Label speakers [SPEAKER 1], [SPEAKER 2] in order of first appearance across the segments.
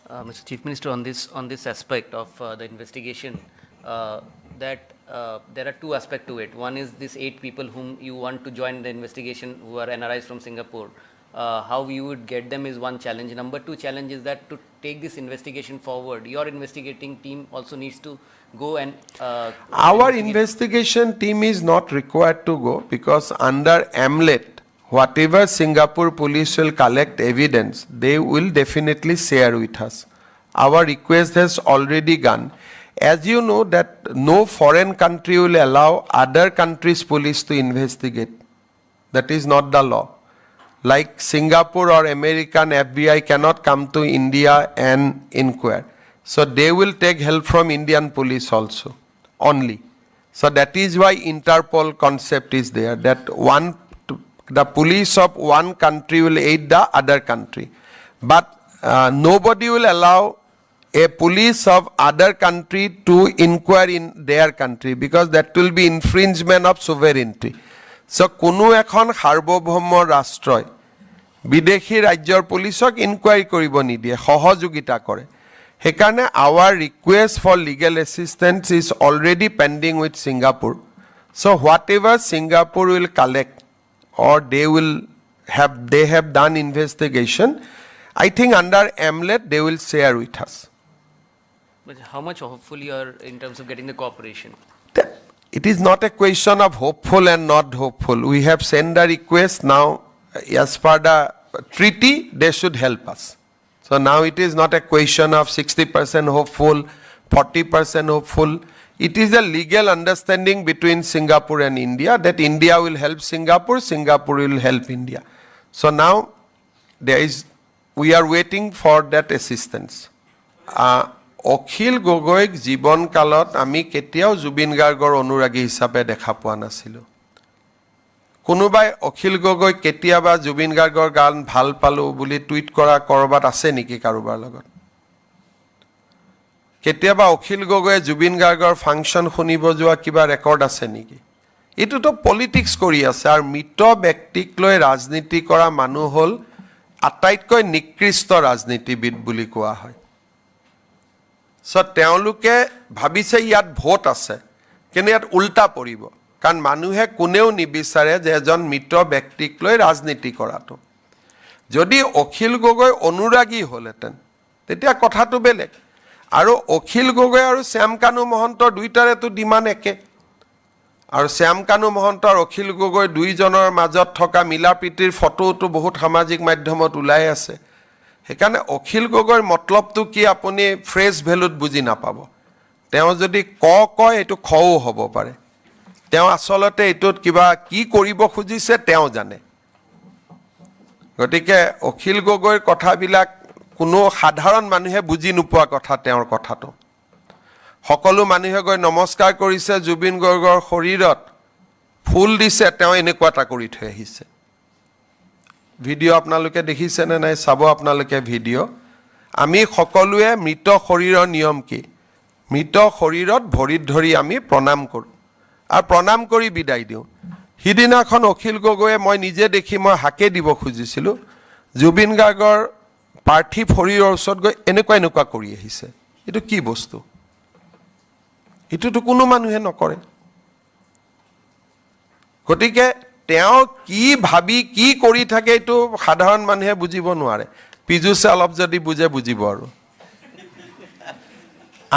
[SPEAKER 1] Mr. Chief Minister, on this aspect of the investigation, that there are two aspects to it. One is these eight people whom you want to join the investigation who are NRIs from Singapore. How you would get them is one challenge. Number two challenge is that to take this investigation forward, your investigating team also needs to go and
[SPEAKER 2] Our
[SPEAKER 1] investigate.
[SPEAKER 2] Investigation team is not required to go because under MLAT, whatever Singapore police will collect evidence, they will definitely share with us. Our request has already gone. As you know that no foreign country will allow other countries' police to investigate. That is not the law. Like Singapore or American FBI cannot come to India and inquire. So they will take help from Indian police also, only. So that is why Interpol concept is there, that one, the police of one country will aid the other country. But nobody will allow a police of other country to inquire in their country because that will be infringement of sovereignty. So কোনো এখন সাৰ্বভৌম ৰাষ্ট্ৰই বিদেশী ৰাজ্যৰ পুলিচক enquiry কৰিব নিদিয়ে, সহযোগিতা কৰে। সেইকাৰণে our request for legal assistance is already pending with Singapore. So whatever Singapore will collect or they have done investigation, I think under MLAT they will share with us.
[SPEAKER 1] But how much hopeful you are in terms of getting the cooperation?
[SPEAKER 2] It is not a question of hopeful and not hopeful. We have sent the request now. As per the treaty, they should help us. So now it is not a question of 60% hopeful, 40% hopeful. It is a legal understanding between Singapore and India that India will help Singapore, Singapore will help India. So now we are waiting for that assistance. Akhil গগৈক জীৱনকালত আমি কেতিয়াও জুবিন গাৰ্গৰ অনুৰাগী হিচাপে দেখা পোৱা নাছিলোঁ। কোনোবাই অখিল গগৈক কেতিয়াবা জুবিন গাৰ্গৰ গান ভাল পালোঁ বুলি টুইট কৰা ক'ৰবাত আছে নেকি কাৰোবাৰ লগত? কেতিয়াবা অখিল গগৈয়ে জুবিন গাৰ্গৰ ফাংচন শুনিব যোৱা কিবা ৰেকৰ্ড আছে নেকি? এইটোতো পলিটিক্স কৰি আছে। আৰু মৃত ব্যক্তিক লৈ ৰাজনীতি কৰা মানুহ হ'ল আটাইতকৈ নিকৃষ্ট ৰাজনীতিবিদ বুলি কোৱা হয়। চ' তেওঁলোকে ভাবিছে ইয়াত ভোট আছে, কিন্তু ইয়াত উল্টা পৰিব, কাৰণ মানুহে কোনেও নিবিচাৰে যে এজন মৃত ব্যক্তিক লৈ ৰাজনীতি কৰাটো। যদি অখিল গগৈ অনুৰাগী হ'লহেঁতেন, তেতিয়া কথাটো বেলেগ। আৰু অখিল গগৈ আৰু শ্যামকানু মহন্তৰ দুইটাৰেতো ডিমাণ্ড একে। আৰু শ্যামকানু মহন্ত আৰু অখিল গগৈ দুইজনৰ মাজত থকা মিলা প্ৰীতিৰ ফটোটো বহুত সামাজিক মাধ্যমত ওলাই আছে। সেইকাৰণে অখিল গগৈৰ মতলবটো কি আপুনি ফেচ ভেলুত বুজি নাপাব। তেওঁ যদি ক কয়, এইটো খও হ'ব পাৰে। তেওঁ আচলতে এইটোত কিবা কি কৰিব খুজিছে তেওঁ জানে। গতিকে অখিল গগৈৰ কথাবিলাক কোনো সাধাৰণ মানুহে বুজি নোপোৱা কথা। তেওঁৰ কথাটো সকলো মানুহে গৈ নমস্কাৰ কৰিছে, জুবিন গাৰ্গৰ শৰীৰত ফুল দিছে, তেওঁ এনেকুৱা এটা কৰি থৈ আহিছে। ভিডিঅ' আপোনালোকে দেখিছেনে নাই চাব আপোনালোকে ভিডিঅ'। আমি সকলোৱে মৃত শৰীৰৰ নিয়ম কি? মৃত শৰীৰত ভৰিত ধৰি আমি প্ৰণাম কৰোঁ আৰু প্ৰণাম কৰি বিদায় দিওঁ। সিদিনাখন অখিল গগৈয়ে, মই নিজে দেখি মই হাকে দিব খুজিছিলোঁ, জুবিন গাৰ্গৰ পাৰ্থিৱ শৰীৰৰ ওচৰত গৈ এনেকুৱা এনেকুৱা কৰি আহিছে। এইটো কি বস্তু? এইটোতো কোনো মানুহে নকৰে। গতিকে তেওঁ কি ভাবি কি কৰি থাকে, এইটো সাধাৰণ মানুহে বুজিব নোৱাৰে। পীযুষে অলপ যদি বুজে বুজিব, আৰু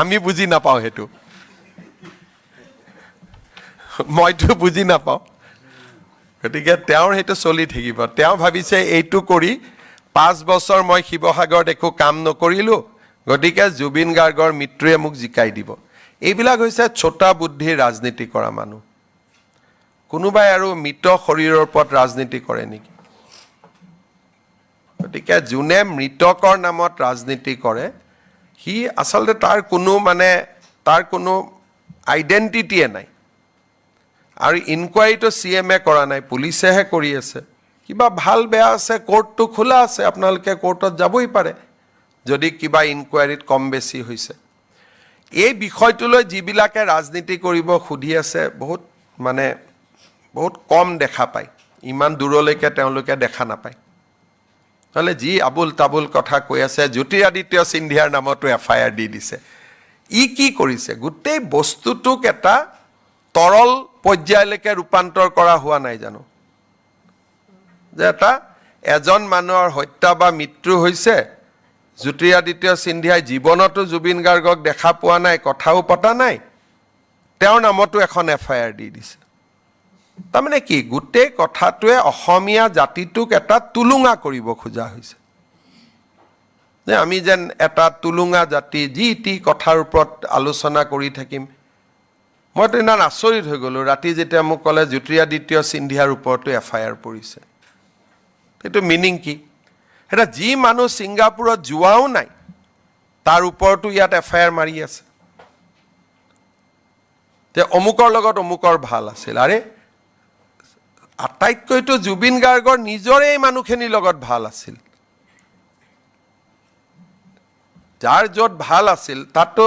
[SPEAKER 2] আমি বুজি নাপাওঁ সেইটো। মইতো বুজি নাপাওঁ। গতিকে তেওঁৰ সেইটো চলি থাকিব। তেওঁ ভাবিছে এইটো কৰি 5 বছৰ মই শিৱসাগৰত একো কাম নকৰিলোঁ, গতিকে জুবিন গাৰ্গৰ মৃত্যুৱে মোক জিকাই দিব। এইবিলাক হৈছে ছোটা বুদ্ধিৰ ৰাজনীতি কৰা মানুহ। কোনোবাই আৰু মৃত শৰীৰৰ ওপৰত ৰাজনীতি কৰে নেকি? গতিকে যোনে মৃতকৰ নামত ৰাজনীতি কৰে, সি আচলতে তাৰ কোনো আইডেণ্টিটিয়ে নাই। আৰু ইনকুৱাৰীটো চি এমে কৰা নাই, পুলিচেহে কৰি আছে। কিবা ভাল বেয়া আছে, কোৰ্টটো খোলা আছে, আপোনালোকে কোৰ্টত যাবই পাৰে যদি কিবা ইনকুৱাৰীত কম বেছি হৈছে। এই বিষয়টোলৈ যিবিলাকে ৰাজনীতি কৰিব সুধি আছে, বহুত মানে বহুত কম দেখা পায়, ইমান দূৰলৈকে তেওঁলোকে দেখা নাপায়। নহ'লে যি আবুল তাবুল কথা কৈ আছে, জ্যোতিৰাদিত্য সিন্ধিয়াৰ নামতো এফআইআৰ দি দিছে। ই কি কৰিছে? গোটেই বস্তুটোক এটা তৰল পৰ্যায়লৈকে ৰূপান্তৰ কৰা হোৱা নাই জানো? যে এজন মানুহৰ হত্যা বা মৃত্যু হৈছে, জ্যোতিৰাদিত্য সিন্ধিয়াই জীৱনতো জুবিন গাৰ্গক দেখা পোৱা নাই, কথাও পতা নাই, তেওঁৰ নামতো এখন এফআইআৰ দি দিছে। তাৰমানে কি, গোটেই কথাটোৱে অসমীয়া জাতিটোক এটা টুলুঙা কৰিব খোজা হৈছে, যে আমি যেন এটা টুলুঙা জাতি, যি টি কথাৰ ওপৰত আলোচনা কৰি থাকিম। মইতো ইমান আচৰিত হৈ গ'লোঁ ৰাতি যেতিয়া মোক ক'লে জ্যোতিৰাদিত্য সিন্ধিয়াৰ ওপৰতো এফআইআৰ পৰিছে। সেইটো মিনিং কি? এতিয়া যি মানুহ ছিংগাপুৰত যোৱাও নাই, তাৰ ওপৰতো ইয়াত এফআইআৰ মাৰি আছে যে অমুকৰ লগত অমুকৰ ভাল আছিল। আৰে, আটাইতকৈতো জুবিন গাৰ্গৰ নিজৰে এই মানুহখিনিৰ লগত ভাল আছিল। যাৰ য'ত ভাল আছিল তাততো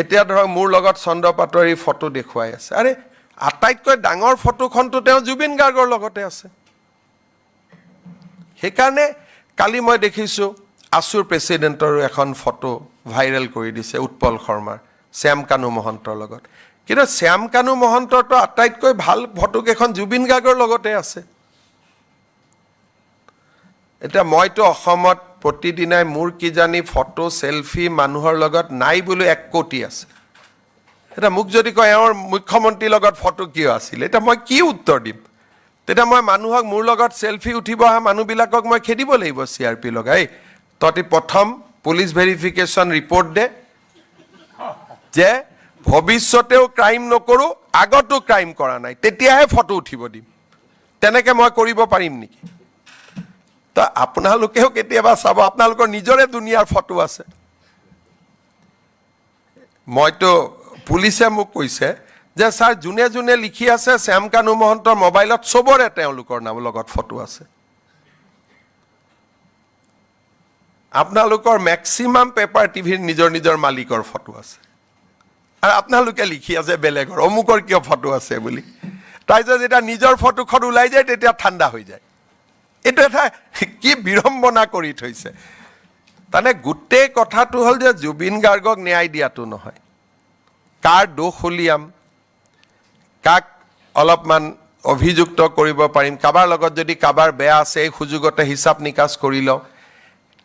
[SPEAKER 2] এতিয়া ধৰক মোৰ লগত চন্দ্ৰ পাটোৱাৰীৰ ফটো দেখুৱাই আছে। আৰে, আটাইতকৈ ডাঙৰ ফটোখনতো তেওঁ জুবিন গাৰ্গৰ লগতে আছে। সেইকাৰণে কালি মই দেখিছোঁ আছুৰ প্ৰেচিডেণ্টৰো এখন ফটো ভাইৰেল কৰি দিছে, উৎপল শৰ্মাৰ, শ্যাম কানু মহন্তৰ লগত। কিন্তু শ্যাম কানু মহন্তৰতো আটাইতকৈ ভাল ফটোকেইখন জুবিন গাৰ্গৰ লগতে আছে। এতিয়া মইতো অসমত প্ৰতিদিনাই মোৰ কিজানি ফটো চেলফি মানুহৰ লগত নাই বোলো 1 কোটি আছে। এতিয়া মোক যদি কয় এওঁৰ মুখ্যমন্ত্ৰীৰ লগত ফটো কিয় আছিলে, এতিয়া মই কি উত্তৰ দিম? তেতিয়া মই মানুহক, মোৰ লগত চেলফি উঠিব অহা মানুহবিলাকক মই খেদিব লাগিব চিআৰপি লগাই, তহঁতি প্ৰথম পুলিচ ভেৰিফিকেশ্যন ৰিপৰ্ট দে যে ভৱিষ্যতেও ক্ৰাইম নকৰোঁ, আগতো ক্ৰাইম কৰা নাই, তেতিয়াহে ফটো উঠিব দিম। তেনেকৈ মই কৰিব পাৰিম নেকি? তো আপোনালোকেও কেতিয়াবা চাব, আপোনালোকৰ নিজৰে দুনিয়াৰ ফটো আছে। মইতো পুলিচে মোক কৈছে যে ছাৰ, যোনে যোনে লিখি আছে শ্যাম কানু মহন্তৰ মোবাইলত চবৰে তেওঁলোকৰ নাম লগত ফটো আছে। আপোনালোকৰ মেক্সিমাম পেপাৰ টিভিৰ নিজৰ নিজৰ মালিকৰ ফটো আছে, আৰু আপোনালোকে লিখি আছে বেলেগৰ অমুকৰ কিয় ফটো আছে বুলি। তাৰপিছত যেতিয়া নিজৰ ফটোখন ওলাই যায় তেতিয়া ঠাণ্ডা হৈ যায়। এইটো এটা কি বিড়ম্বনা কৰি থৈছে। তাৰমানে গোটেই কথাটো হ'ল যে জুবিন গাৰ্গক ন্যায় দিয়াটো নহয়, কাৰ দোষ উলিয়াম, কাক অলপমান অভিযুক্ত কৰিব পাৰিম, কাৰোবাৰ লগত যদি কাৰোবাৰ বেয়া আছে এই সুযোগতে হিচাপ নিকাচ কৰি লওঁ।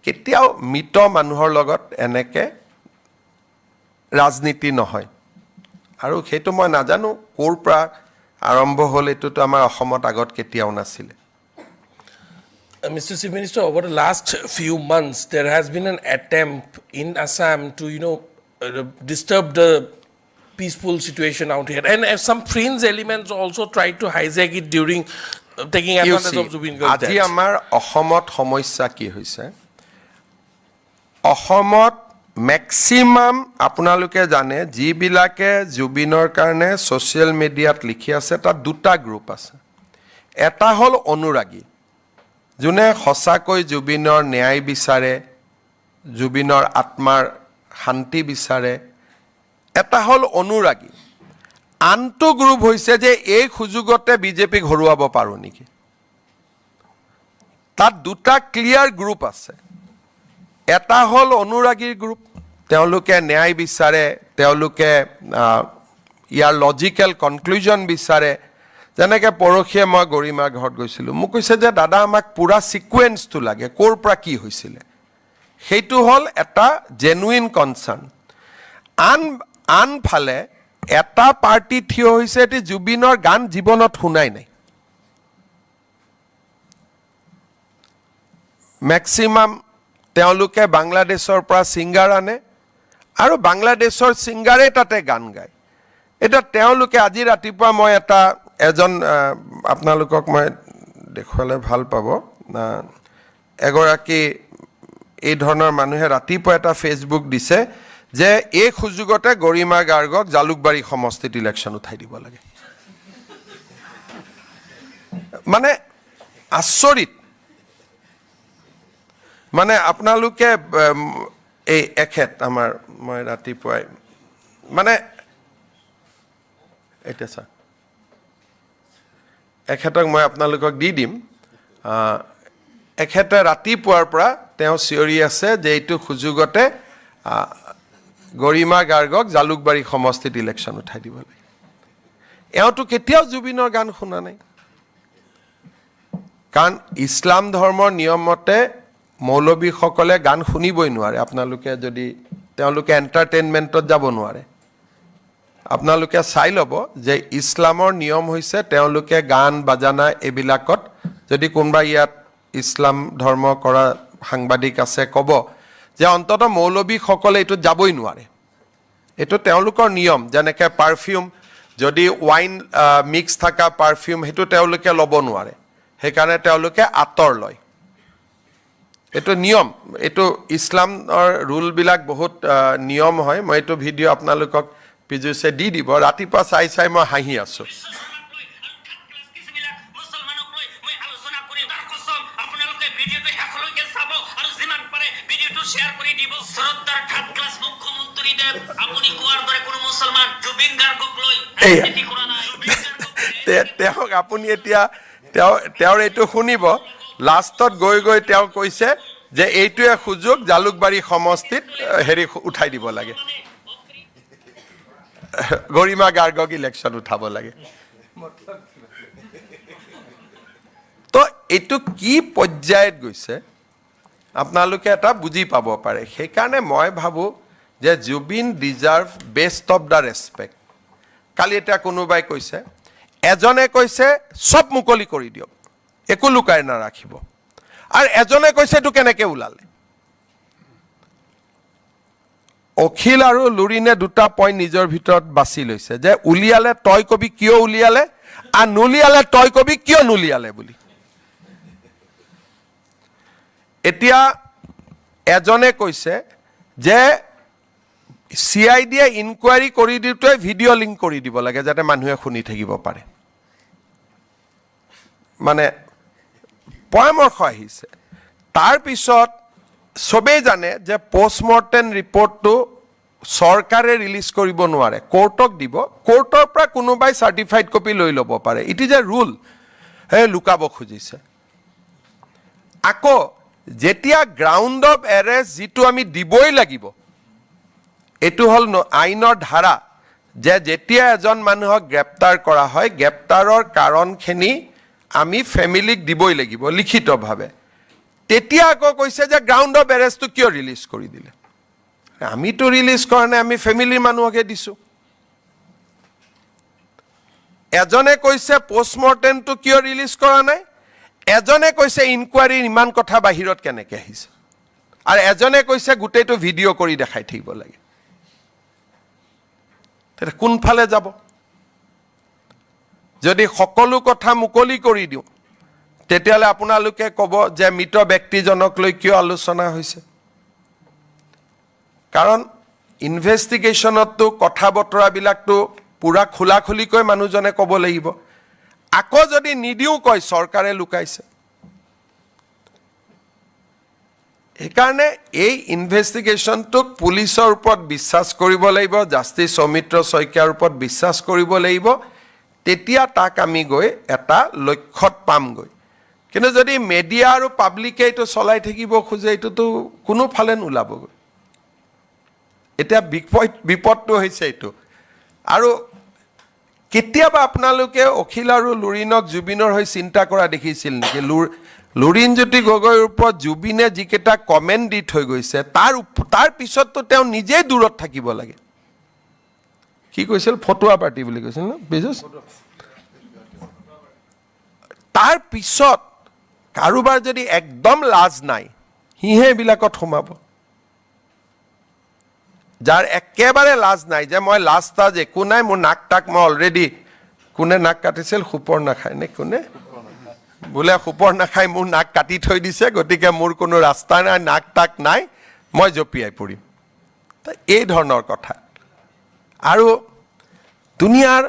[SPEAKER 2] কেতিয়াও মৃত মানুহৰ লগত এনেকৈ ৰাজনীতি নহয়। আৰু সেইটো মই নাজানো ক'ৰ পৰা আৰম্ভ হ'ল, এইটোতো আমাৰ অসমত আগত কেতিয়াও নাছিলে।
[SPEAKER 3] Mr. Chief Minister, over the last few months, there has been an attempt in Assam to disturb the peaceful situation out here. And some fringe elements also tried to hijack it during taking
[SPEAKER 2] You
[SPEAKER 3] advantage
[SPEAKER 2] see,
[SPEAKER 3] of Zubeen Garg's
[SPEAKER 2] আজি
[SPEAKER 3] death.
[SPEAKER 2] আমাৰ অসমত সমস্যা কি হৈছে? অসমত maximum আপোনালোকে জানে, যিবিলাকে জুবিনৰ কাৰণে ছ'চিয়েল মিডিয়াত লিখি আছে, তাত দুটা গ্ৰুপ আছে। এটা হ'ল অনুৰাগী, যোনে সঁচাকৈ জুবিনৰ ন্যায় বিচাৰে, জুবিনৰ আত্মাৰ শান্তি বিচাৰে। এটা হ'ল অনুৰাগী। আনটো গ্ৰুপ হৈছে যে এই সুযোগতে বিজেপিক হৰুৱাব পাৰোঁ নেকি। তাত দুটা ক্লিয়াৰ গ্ৰুপ আছে। এটা হ'ল অনুৰাগীৰ গ্ৰুপ, তেওঁলোকে ন্যায় বিচাৰে, তেওঁলোকে ইয়াৰ লজিকেল কনক্লুজন বিচাৰে। যেনেকৈ পৰহিয়ে মই গৰিমাৰ ঘৰত গৈছিলোঁ, মোক কৈছে যে দাদা, আমাক পূৰা ছিকুৱেঞ্চটো লাগে, ক'ৰ পৰা কি হৈছিলে। সেইটো হ'ল এটা জেনুইন কনচাৰ্ণ। আনফালে এটা পাৰ্টি থিয় হৈছে, এটি জুবিনৰ গান জীৱনত শুনাই নাই। মেক্সিমাম তেওঁলোকে বাংলাদেশৰ পৰা ছিংগাৰ আনে আৰু বাংলাদেশৰ ছিংগাৰে তাতে গান গায়। এতিয়া তেওঁলোকে আজি ৰাতিপুৱা মই এজন আপোনালোকক মই দেখুৱালে ভাল পাব, এগৰাকী এই ধৰণৰ মানুহে ৰাতিপুৱা এটা ফেচবুক দিছে যে এই সুযোগতে গৰিমা গাৰ্গক জালুকবাৰী সমষ্টিত ইলেকশ্যন উঠাই দিব লাগে। মানে আচৰিত। মানে আপোনালোকে এই এখেত আমাৰ, মই ৰাতিপুৱাই মানে এতিয়া ছাৰ এখেতক মই আপোনালোকক দি দিম। এখেতে ৰাতিপুৱাৰ পৰা তেওঁ চিঞৰি আছে যে এইটো সুযোগতে গৰিমা গাৰ্গক জালুকবাৰী সমষ্টিত ইলেকশ্যন উঠাই দিব লাগে। এওঁতো কেতিয়াও জুবিনৰ গান শুনা নাই, কাৰণ ইছলাম ধৰ্মৰ নিয়ম মতে মৌলবীসকলে গান শুনিবই নোৱাৰে। আপোনালোকে যদি তেওঁলোকে এণ্টাৰটেইনমেণ্টত যাব নোৱাৰে, আপোনালোকে চাই ল'ব যে ইছলামৰ নিয়ম হৈছে তেওঁলোকে গান বাজানা এইবিলাকত, যদি কোনোবা ইয়াত ইছলাম ধৰ্ম কৰা সাংবাদিক আছে ক'ব যে অন্ততঃ মৌলবীসকলে এইটোত যাবই নোৱাৰে। এইটো তেওঁলোকৰ নিয়ম। যেনেকৈ পাৰফিউম, যদি ৱাইন মিক্স থকা পাৰফিউম, সেইটো তেওঁলোকে ল'ব নোৱাৰে, সেইকাৰণে তেওঁলোকে আঁতৰ লয়। এইটো নিয়ম, এইটো ইছলামৰ ৰুলবিলাক বহুত নিয়ম হয়। মই এইটো ভিডিঅ' আপোনালোকক পীযুষে দি দিব। ৰাতিপুৱা চাই চাই মই হাঁহি আছোঁ।
[SPEAKER 4] মুছলমানক লৈ মই আলোচনা কৰিম। তাৰ কচম, আপোনালোকে ভিডিঅ'টো শেষলৈকে চাব আৰু যিমান পাৰে ভিডিঅ'টো শ্বেয়াৰ কৰি দিব। শ্ৰদ্ধাৰ থাৰ্ড ক্লাছ মুখ্যমন্ত্ৰী দেৱ, আপুনি কোৱাৰ দৰে কোনো মুছলমান জুবিন গাৰ্গক লৈ
[SPEAKER 2] এইয়া।
[SPEAKER 4] ৰাজনীতি কৰা নাই। জুবিন গাৰ্গক
[SPEAKER 2] তেওঁক আপুনি এতিয়া তেওঁৰ এইটো শুনিব। লাষ্টত গৈ গৈ তেওঁ কৈছে যে এইটোৱে সুযোগ, জালুকবাৰী সমষ্টিত হেৰি উঠাই দিব লাগে, গৰিমা গাৰ্গক ইলেকশ্যন উঠাব লাগে। তো এইটো কি পৰ্যায়ত গৈছে আপোনালোকে এটা বুজি পাব পাৰে। সেইকাৰণে মই ভাবোঁ যে Zubeen deserve best of the respect. কালি এতিয়া কোনোবাই কৈছে, এজনে কৈছে চব মুকলি কৰি দিয়ক, একো লুকাই নাৰাখিব, আৰু এজনে কৈছে এইটো কেনেকৈ ওলালে। অখিল আৰু লুৰিনে দুটা পইণ্ট নিজৰ ভিতৰত বাছি লৈছে যে উলিয়ালে তই কবি কিয় উলিয়ালে, আৰু নুলিয়ালে তই কবি কিয় নুলিয়ালে বুলি। এতিয়া এজনে কৈছে যে চি I ডিয়ে ইনকুৱাৰী কৰি দিওঁতে ভিডিঅ' লিংক কৰি দিব লাগে যাতে মানুহে শুনি থাকিব পাৰে, মানে পৰামৰ্শ আহিছে। তাৰপিছত চবেই জানে যে পষ্টমৰ্টেম ৰিপৰ্টটো চৰকাৰে ৰিলিজ কৰিব নোৱাৰে, কোৰ্টক দিব, কোৰ্টৰ পৰা কোনোবাই চাৰ্টিফাইড কপি লৈ ল'ব পাৰে। It is a rule. সেই লুকাব খুজিছে। আকৌ যেতিয়া গ্ৰাউণ্ড অফ এৰেষ্ট যিটো আমি দিবই লাগিব, এইটো হ'ল আইনৰ ধাৰা যে যেতিয়া এজন মানুহক গ্ৰেপ্তাৰ কৰা হয়, গ্ৰেপ্তাৰৰ কাৰণখিনি আমি ফেমিলিক দিবই লাগিব লিখিতভাৱে। তেতিয়া আকৌ কৈছে যে গ্ৰাউণ্ড অফ এৰেষ্টটো কিয় ৰিলিজ কৰি দিলে? আমিতো ৰিলিজ কৰা নাই, আমি ফেমিলিৰ মানুহকহে দিছোঁ। এজনে কৈছে পষ্টমৰ্টেমটো কিয় ৰিলিজ কৰা নাই, এজনে কৈছে ইনকুৱাৰীৰ ইমান কথা বাহিৰত কেনেকৈ আহিছে, আৰু এজনে কৈছে গোটেইটো ভিডিঅ' কৰি দেখাই থাকিব লাগে। তেতিয়া কোনফালে যাব? যদি সকলো কথা মুকলি কৰি দিওঁ তেতিয়াহ'লে আপোনালোকে ক'ব যে মৃত ব্যক্তিজনক লৈ কিয় আলোচনা হৈছে? কাৰণ ইনভেষ্টিগেশ্যনততো কথা বতৰাবিলাকতো পূৰা খোলা-খুলিকৈ মানুহজনে ক'ব লাগিব। আকৌ যদি নিদিওঁ কয় চৰকাৰে লুকাইছে। সেইকাৰণে এই ইনভেষ্টিগেশ্যনটোক পুলিচৰ ওপৰত বিশ্বাস কৰিব লাগিব, জাষ্টিছ সৌমিত্ৰ শইকীয়াৰ ওপৰত বিশ্বাস কৰিব লাগিব, তেতিয়া তাক আমি গৈ এটা লক্ষ্যত পামগৈ। কিন্তু যদি মেডিয়া আৰু পাব্লিকে এইটো চলাই থাকিব খোজে, এইটোতো কোনোফালে নোলাবগৈ। এতিয়া বিপদটো হৈছে এইটো। আৰু কেতিয়াবা আপোনালোকে অখিল আৰু লুৰিণক জুবিনৰ হৈ চিন্তা কৰা দেখিছিল নেকি? লুৰিণজ্যোতি গগৈৰ ওপৰত জুবিনে যিকেইটা কমেণ্ট দি থৈ গৈছে, তাৰ পিছততো তেওঁ নিজেই দূৰত থাকিব লাগে। কি কৈছিল? ফটুৱা পাৰ্টি বুলি কৈছিল ন পীযুষ? তাৰ পিছত কাৰোবাৰ যদি একদম লাজ নাই, সিহে এইবিলাকত সোমাব। যাৰ একেবাৰে লাজ নাই যে মই লাজ তাজ একো নাই, মোৰ নাক তাক মই অলৰেডি, কোনে নাক কাটিছিল? সুপৰ নাখায় নে কোনে বোলে সুপৰ নাখাই মোৰ নাক কাটি থৈ দিছে, গতিকে মোৰ কোনো ৰাস্তা নাই, নাক তাক নাই, মই জঁপিয়াই পৰিম। এই ধৰণৰ কথা। আৰু দুনিয়াৰ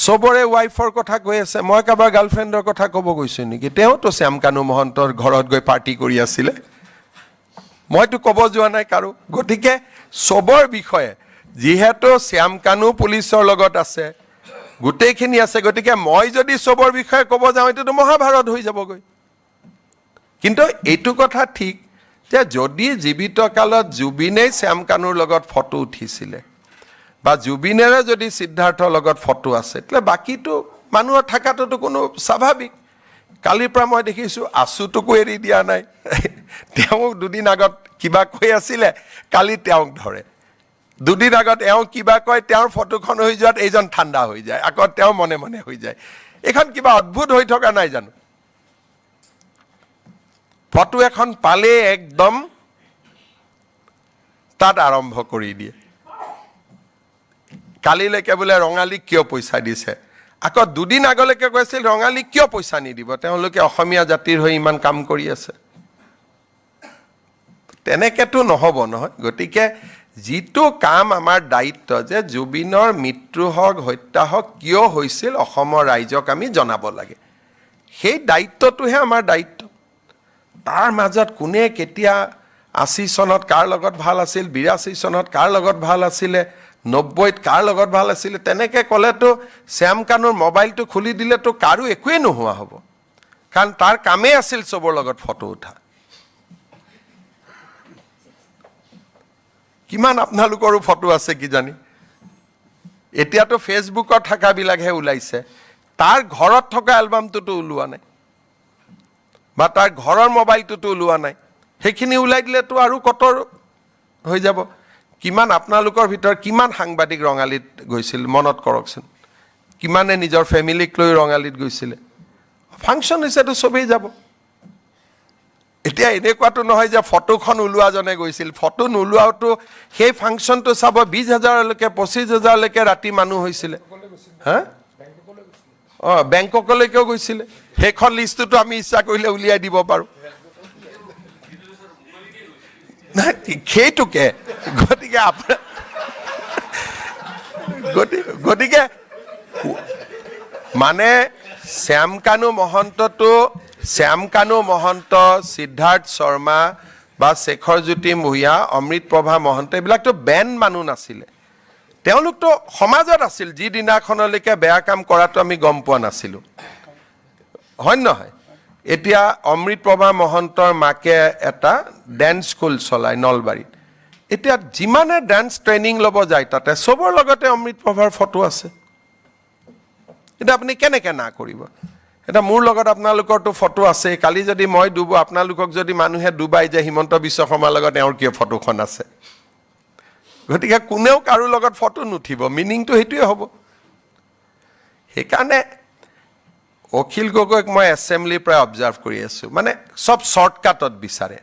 [SPEAKER 2] চবৰে ৱাইফৰ কথা কৈ আছে, মই কাৰোবাৰ গাৰ্লফ্ৰেণ্ডৰ কথা ক'ব গৈছোঁ নেকি? তেওঁতো শ্যামকানু মহন্তৰ ঘৰত গৈ পাৰ্টি কৰি আছিলে, মইতো ক'ব যোৱা নাই কাৰো। গতিকে চবৰ বিষয়ে যিহেতু শ্যামকানু পুলিচৰ লগত আছে, গোটেইখিনি আছে, গতিকে মই যদি চবৰ বিষয়ে ক'ব যাওঁ এইটোতো মহাভাৰত হৈ যাবগৈ। কিন্তু এইটো কথা ঠিক যে যদি জীৱিত কালত জুবিনেই শ্যাম কানুৰ লগত ফটো উঠিছিলে বা জুবিনেৰে যদি সিদ্ধাৰ্থৰ লগত ফটো আছে, তেতিয়াহ'লে বাকীটো মানুহৰ থকাটোতো কোনো স্বাভাৱিক। কালিৰ পৰা মই দেখিছোঁ আছুটোকো এৰি দিয়া নাই। তেওঁ দুদিন আগত কিবা কৈ আছিলে, কালি তেওঁক ধৰে। দুদিন আগত এওঁ কিবা কয়, তেওঁৰ ফটোখন হৈ যোৱাত এইজন ঠাণ্ডা হৈ যায়, আকৌ তেওঁ মনে মনে হৈ যায়। এইখন কিবা অদ্ভুত হৈ থকা নাই জানো? ফটো এখন পালেই একদম তাত আৰম্ভ কৰি দিয়ে। কালিলৈকে বোলে ৰঙালীক কিয় পইচা দিছে, আকৌ দুদিন আগলৈকে কৈছিল ৰঙালীক কিয় পইচা নিদিব, তেওঁলোকে অসমীয়া জাতিৰ হৈ ইমান কাম কৰি আছে। তেনেকেতো নহ'ব নহয়। গতিকে যিটো কাম আমাৰ দায়িত্ব যে জুবিনৰ মৃত্যু হওক, হত্যা হওক, কিয় হৈছিল অসমৰ ৰাইজক আমি জনাব লাগে, সেই দায়িত্বটোহে আমাৰ দায়িত্ব। তাৰ মাজত কোনে কেতিয়া 80 চনত কাৰ লগত ভাল আছিল, 82 চনত কাৰ লগত ভাল আছিলে, 90ত কাৰ লগত ভাল আছিলে, তেনেকে ক'লেতো শ্যাম কানুৰ মোবাইলটো খুলি দিলেতো কাৰো একোৱেই নোহোৱা হ'ব। কাৰণ তাৰ কামেই আছিল চবৰ লগত ফটো উঠা। কিমান আপোনালোকৰো ফটো আছে কিজানি। এতিয়াতো ফেচবুকত থকাবিলাকহে ওলাইছে, তাৰ ঘৰত থকা এলবামটোতো ওলোৱা নাই বা তাৰ ঘৰৰ মোবাইলটোতো ওলোৱা নাই। সেইখিনি ওলাই দিলেতো আৰু কতৰ হৈ যাব। কিমান আপোনালোকৰ ভিতৰত কিমান সাংবাদিক ৰঙালীত গৈছিল মনত কৰকচোন, কিমানে নিজৰ ফেমিলিক লৈ ৰঙালীত গৈছিলে। ফাংচন হৈছেতো চবেই যাব। এতিয়া এনেকুৱাটো নহয় যে ফটোখন ওলোৱাজনে গৈছিল, ফটো নোলোৱাওতো সেই ফাংচনটো চাব 20 হাজাৰলৈকে 25 হাজাৰলৈকে ৰাতি মানুহ হৈছিলে। হা, অঁ, বেংককলৈকেও গৈছিলে। সেইখন লিষ্টটোতো আমি ইচ্ছা কৰিলে উলিয়াই দিব পাৰোঁ। নাই, সেইটোকে। গতিকে আপোনাৰ গতিকে মানে শ্যামকানু মহন্তটো, শ্যামকানু মহন্ত, সিদ্ধাৰ্থ শৰ্মা বা শেখৰজ্যোতি ভূঞা, অমৃত প্ৰভা মহন্ত, এইবিলাকতো বেণ্ড মানুহ নাছিলে, তেওঁলোকতো সমাজত আছিল। যিদিনাখনলৈকে বেয়া কাম কৰাটো আমি গম পোৱা নাছিলোঁ, হয় নহয়? এতিয়া অমৃত প্ৰভা মহন্তৰ মাকে এটা ডেন্স স্কুল চলায় নলবাৰীত। এতিয়া যিমানে ডেন্স ট্ৰেইনিং ল'ব যায় তাতে চবৰ লগতে অমৃত প্ৰভাৰ ফটো আছে। এতিয়া আপুনি কেনেকৈ না কৰিব? এতিয়া মোৰ লগত আপোনালোকৰতো ফটো আছে। কালি যদি মই ডুবো, আপোনালোকক যদি মানুহে ডুবাই যে হিমন্ত বিশ্ব শৰ্মাৰ লগত এওঁৰ কিয় ফটোখন আছে, গতিকে কোনেও কাৰো লগত ফটো নুঠিব, মিনিংটো সেইটোৱে হ'ব। সেইকাৰণে অখিল গগৈক মই এছেম্বলিৰ পৰাই অবজাৰ্ভ কৰি আছোঁ, মানে চব শ্বৰ্টকাটত বিচাৰে।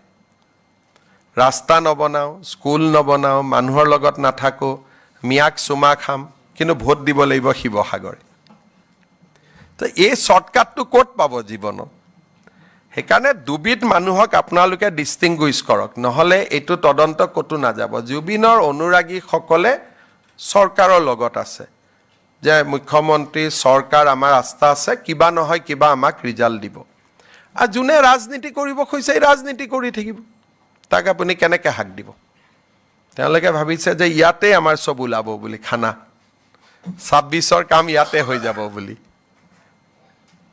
[SPEAKER 2] ৰাস্তা নবনাওঁ, স্কুল নবনাওঁ, মানুহৰ লগত নাথাকোঁ, মিয়াক চুমা খাম, কিন্তু ভোট দিব লাগিব শিৱসাগৰে। তো এই শ্বৰ্টকাটটো ক'ত পাব জীৱনত? সেইকাৰণে দুবিধ মানুহক আপোনালোকে ডিষ্টিংগুইছ কৰক, নহ'লে এইটো তদন্ত ক'তো নাযাব। জুবিনৰ অনুৰাগীসকলে চৰকাৰৰ লগত আছে যে মুখ্যমন্ত্ৰী, চৰকাৰ আমাৰ আস্থা আছে, কিবা নহয় কিবা আমাক ৰিজাল্ট দিব। আৰু যোনে ৰাজনীতি কৰিব খুজিছে, এই ৰাজনীতি কৰি থাকিব, তাক আপুনি কেনেকৈ হাক দিব? তেওঁলোকে ভাবিছে যে ইয়াতেই আমাৰ চব ওলাব বুলি, খানা 26ৰ কাম ইয়াতে হৈ যাব বুলি।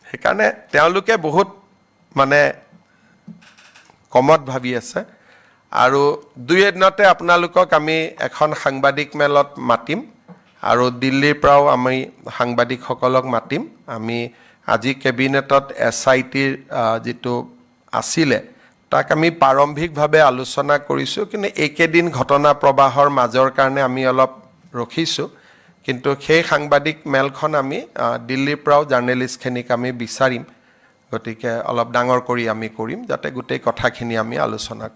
[SPEAKER 2] সেইকাৰণে তেওঁলোকে বহুত মানে কমত ভাবি আছে। আৰু দুই এদিনতে আপোনালোকক আমি এখন সাংবাদিক মেলত মাতিম আৰু দিল্লীৰ পৰাও আমি সাংবাদিকসকলক মাতিম। আমি আজি কেবিনেটত SITৰ যিটো আছিলে তাক আমি প্ৰাৰম্ভিকভাৱে আলোচনা কৰিছোঁ, কিন্তু এইকেইদিন ঘটনা প্ৰবাহৰ মাজৰ কাৰণে আমি অলপ ৰখিছোঁ। কিন্তু সেই সাংবাদিক মেলখন আমি দিল্লীৰ পৰাও জাৰ্নেলিষ্টখিনিক আমি বিচাৰিম। গতিকে অলপ ডাঙৰ কৰি আমি কৰিম, যাতে গোটেই কথাখিনি আমি আলোচনা কৰিম।